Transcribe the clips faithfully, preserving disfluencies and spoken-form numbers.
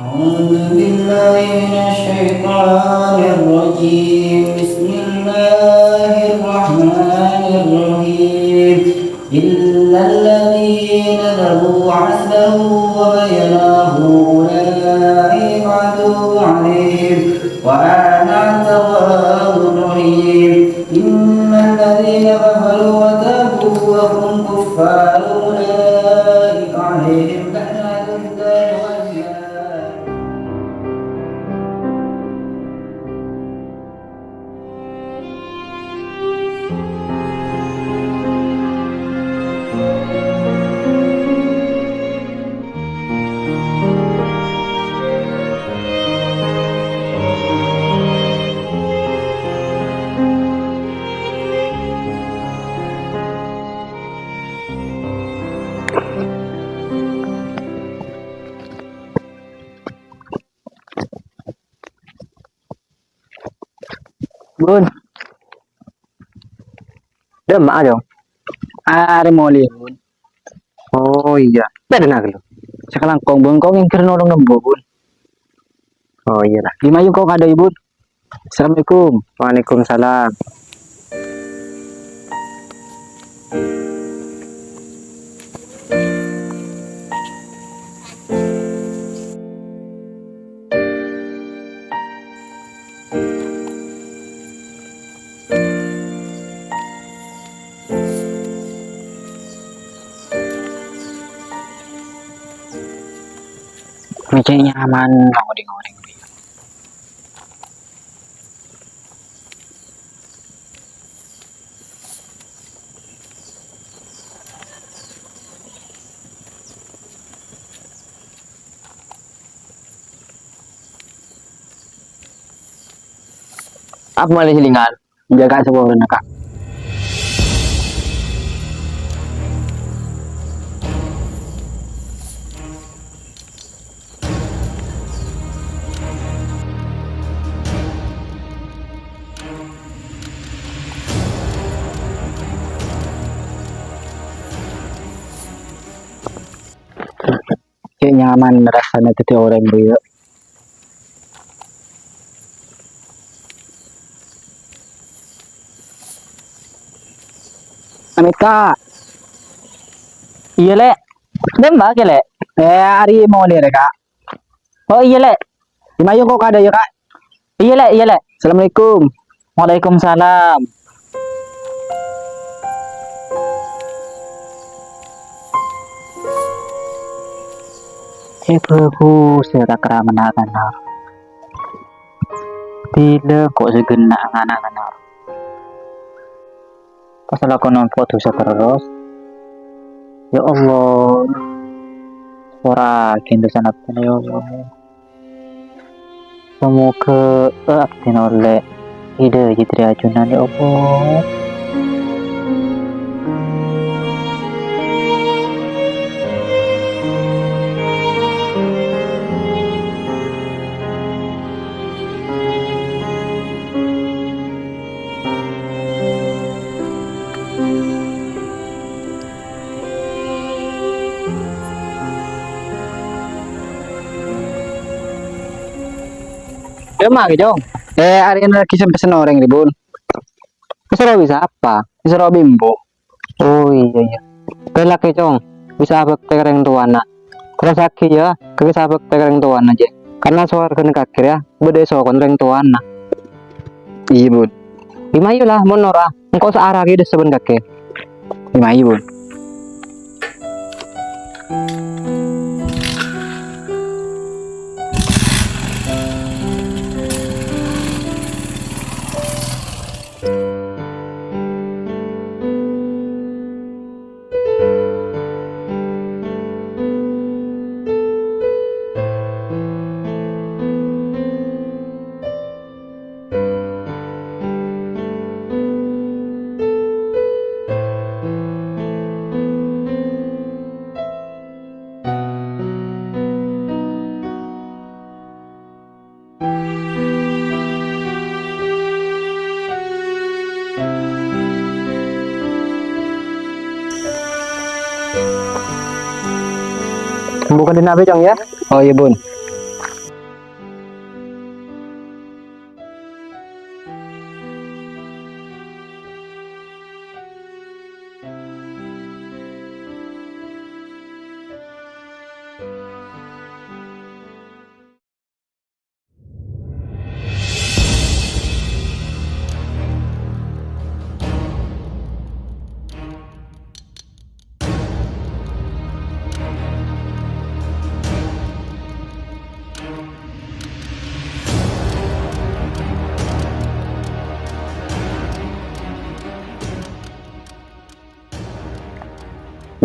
أعوذ بالله من الشيطان الرجيم. بسم الله الرحمن الرحيم. إلا الذين تابوا وأصلحوا وبينوا فأولئك أتوب عليهم وأنا التواب الرحيم. إن الذين كفروا وتابوا وهم كفار أولئك عليهم لعنة الله والملائكة. Bun. Dâ'emma'a, Cong? Arè molè, Bun. Oh, iyâ. Bâdâna ghâllu. Sakalangkong, Bun, engko' ngèngghâr nolong nembo, Bun. Oh, iyâ, la. Dimma ayu engko' kadâ', Bun. Assalamualaikum. Waalaikumsalam. Mè' cè' nyaman, ngoding-ngoding. Apa malè hilingan? Jâgâ saporana, Ka'. Cè' nyaman rassana dhâddhi orèng rèya. Amit, Ka'. Iyâ, Lè'. Dâ'emma'a, Lè'? Eh, arè molè rè, Ka'. Oh, iyâ, Lè'. Dimma ayu engko' kadâ', yâ, Ka'. Iyâ, Lè', iyâ, Lè'. Assalamualaikum. Waalaikumsalam. Eh, bhâghus, yâ, ta' kèra mènta-mènta. Bilâ engko' sè ghenna' ngana'-ngana'. Pas lakona empo' dhusa terros. Ya Allah, sapora'aghi dhusana abdhina, ya Allah. Moghâ, eh, abdhina ollè hidayah dhâri ajunan, ya Allah. Dâ'emma'a, Cong? Eh, arèya lagi sempet orèng, Bun. Èsoro bi' sapa? Èsoro bi' embu'. Oh, iyâ, iyâ. Ghellâ', Cong. Bisa abhâktè ka rèng towana. Terrossaghi, yâ, kakè bisa abhâktè ka rèng towana, jâ. Karna sowarghâna kakè rèya bâdâ è sokona rèng towana. Iyâ, Bun. Dimma ayu la, mon noro', engko' saaraghi dhâssa bân kakè. Dimma ayu, Bun. Bukan di nabe, Cong, ya? Oh, iya, Bun.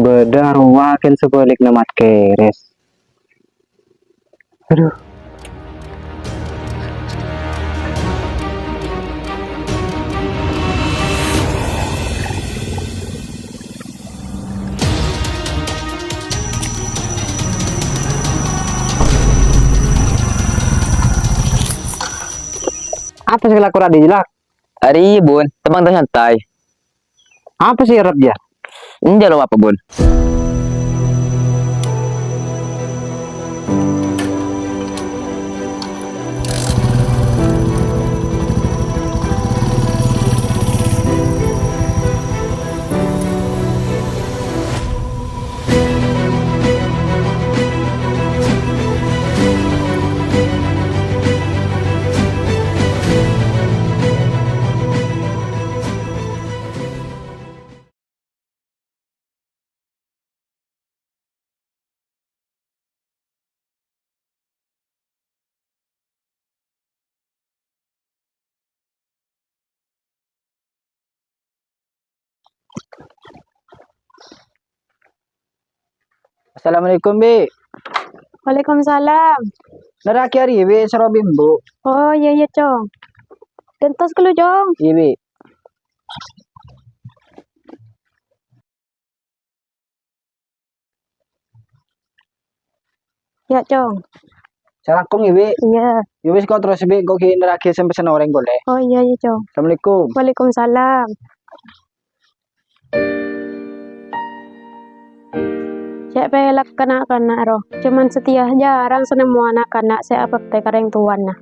Bâdâ arowa kèng sabhâligghâ Mat Keres. Aduh. Apa sè èkalako rè' dhi', Lak? Arèya, Bun, tèmbhâng ta' santai. Apa sè èarep, yâ? Enjâ' lo apa, Bun. Assalamualaikum, Bi'. Waalaikumsalam. Nerra'aghi arèya, Bi', soro bi' embu'. Oh, iyâ, iyâ, Cong. Dântos ghâllu, Cong. Iyâ, Bi'. Yâ, Cong. Salangkong, yâ, Bi'? Iyâ. Yâ wis, ko' terros, Bi', ko' ghi' nerra'aghi sen-pèsenna orèng polè. Oh, iyâ, iyâ, Cong. Assalamualaikum. Waalaikumsalam. Cè' pèlak ka na'-kana' ro. Coma satèya jhârâng sè nemmo na'-kana' sè abhâktè ka rèng towana.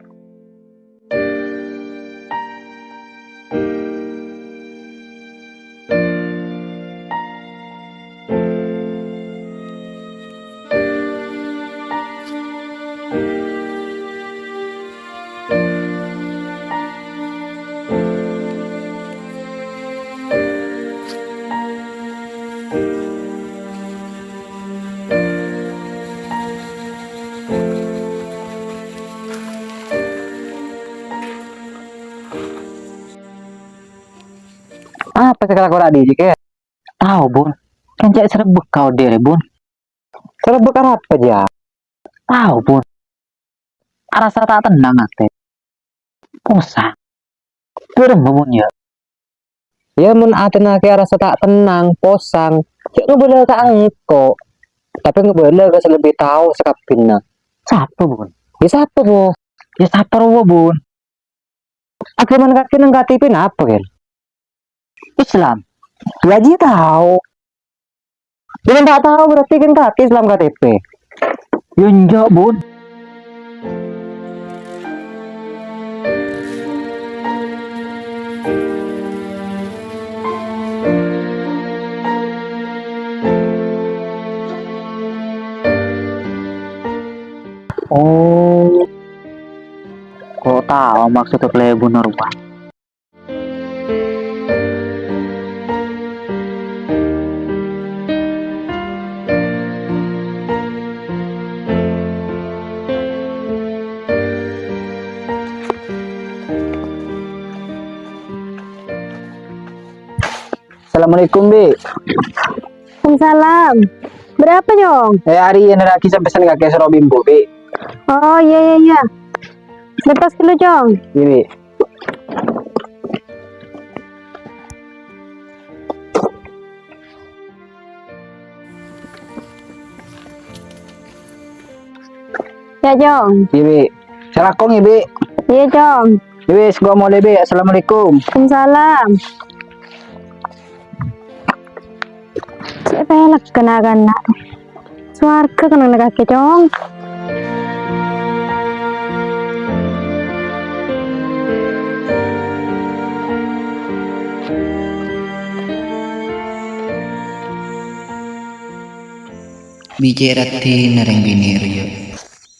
Apa sè èkalako rè' dhi' jiyâ, Kè? Tao, Bun. Kan cè' sè rebbhek ka odhi' rè, Bun. Sè rebbhek arapa, jâ? Tao, Bun. Arassa ta' tennang atè. Posang. Bârâmma, Bun, yâ? Yâ, mon atèna Kè arassa ta' tennang, posang, jhâ' ngabâlâ ka engko'. Tapè ngabâlâ ka sè lebbi tao sakabbhiyânna. Sapa, Bun? Yâ, sapa, Bun? Yâ, sapa rowa, Bun? Aghâman kakè neng K T P napa, Kè? Islam. Yâ, jiyâ tao. Yâ, mon ta' tao, berarti kan kakè Islam K T P. Yâ, enjâ', Bun. Oh. Ko' tao maksodda kalèbunna rowa. Assalamualaikum, Bi'. Waalaikumsalam. Berapa, Cong? Eh, arèya nerra'aghi sen-pèsenna kakè soro bi' embu', Bi'. Oh, iyâ, iyâ, iyâ. Dântos ghâllu, Cong. Iyâ, Bi'. Yâ, Cong. Iyâ, Bi'. Salangkong, yâ, Bi'. Iyâ, Cong. Yâ wis, ko' molè, Bi'. Assalamualaikum. Waalaikumsalam. Cè' pèlèk kana'-kana'. Sowarghâ kennengnganna kakè, Cong. Bicèra dinna rèng binè' rèya.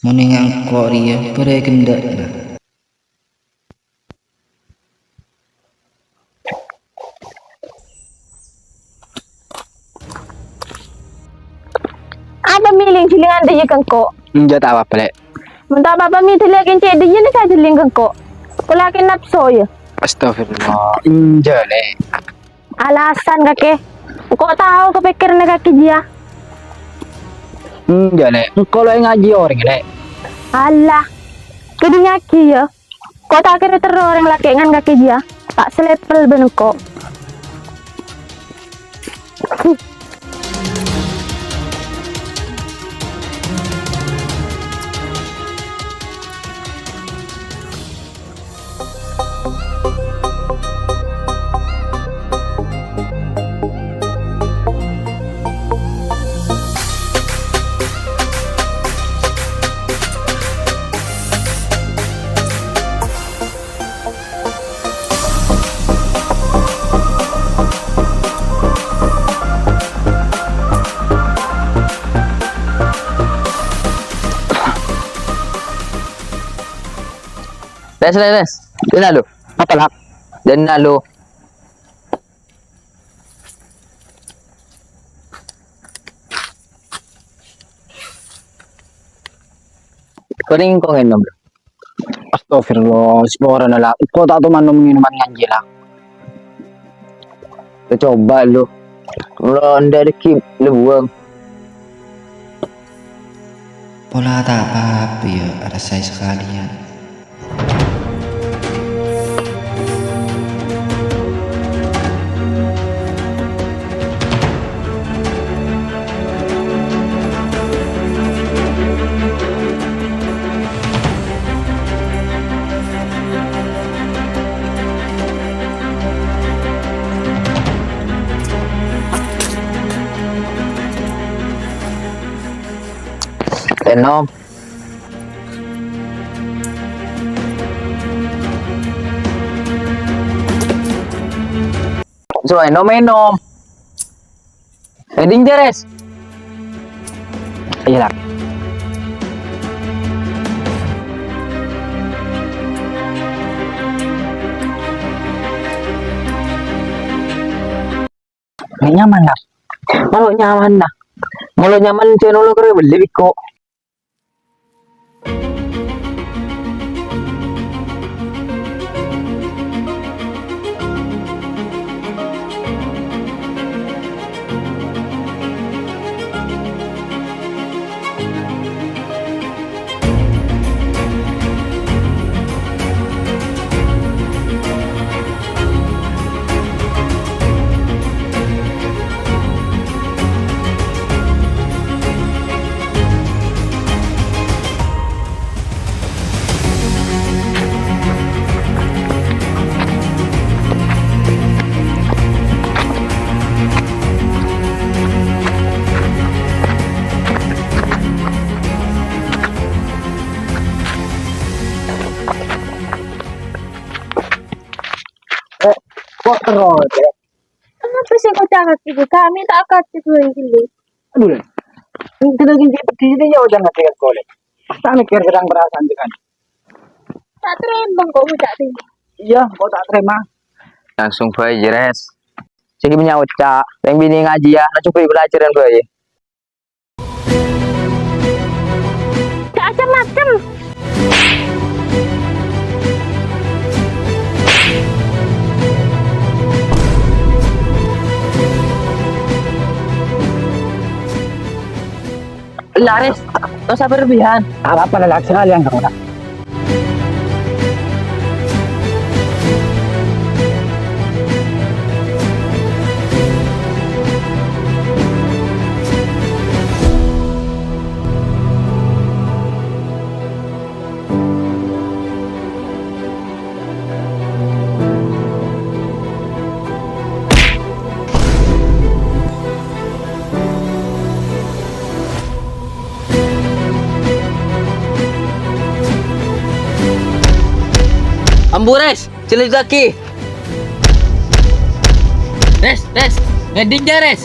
Mon èngko' rèya, bârâ' è gendâ'na. Apa mè' lèng-jhellingan dhâ' iyâ ka engko'? Enjâ' ta' apa-apa, Lè'. Mon ta' apa-apa mè' dhâ' lè' kèng cè' dhâ' iyâ nè sajhelling ka engko'. Polana kèng napso, yâ. Astagfirullah. Enjâ', Lè'. Alasan kakè. Engko' tao kapèkkèranna kakè jiyâ. Enjâ', Lè'. Engko' lo' èngajhi orèng, Lè'. Allah. Kèdingngaghi, yâ. Ko' ta' kèra terro orèng lakè' ngan kakè jiyâ, ta' salepel bân engko'. Res, res, res. Dina lu. Apa, Lak? Dina lu. Kèng ko' ngènom, Bro. Astagfirullah, saporana, La. Ko' ta' toman ngènom minuman nganjhi, La. Yâ, coba lu. Lo ndâ' dhâggi' la buwâng. Pola ta' apa-apa, yâ, arassaè sakalèyan. Ènom. Coba ènom, ènom. Èdhing, Jares. Ayo, Lak. Nggak nyaman, Lak. Malu nyaman, Lak. Malu nyaman, channel lo kere beli biko. Eh, kok terus, ya? Kenapa sih kau cakap gitu? Kami tak akad gitu ini. Aduh, Lek. Ini kita gini pedih ini ya, jangan dengan kau, Lek. Pas tak mikir sedang perasaan dengan. Tak terima kok ucap ini. Iya, kok tak terima? Langsung bae, Jeres. Sing punya ucap, yang bini ngaji ya, nah coba pelajaran bae. Gak macem-macem. Laris, kau sabar pian. Apa-apa, Lak, sekalian kamu, Lak. Ambu, Res, cellèp lagi. Res, Res, ngèdhing jâ, Res.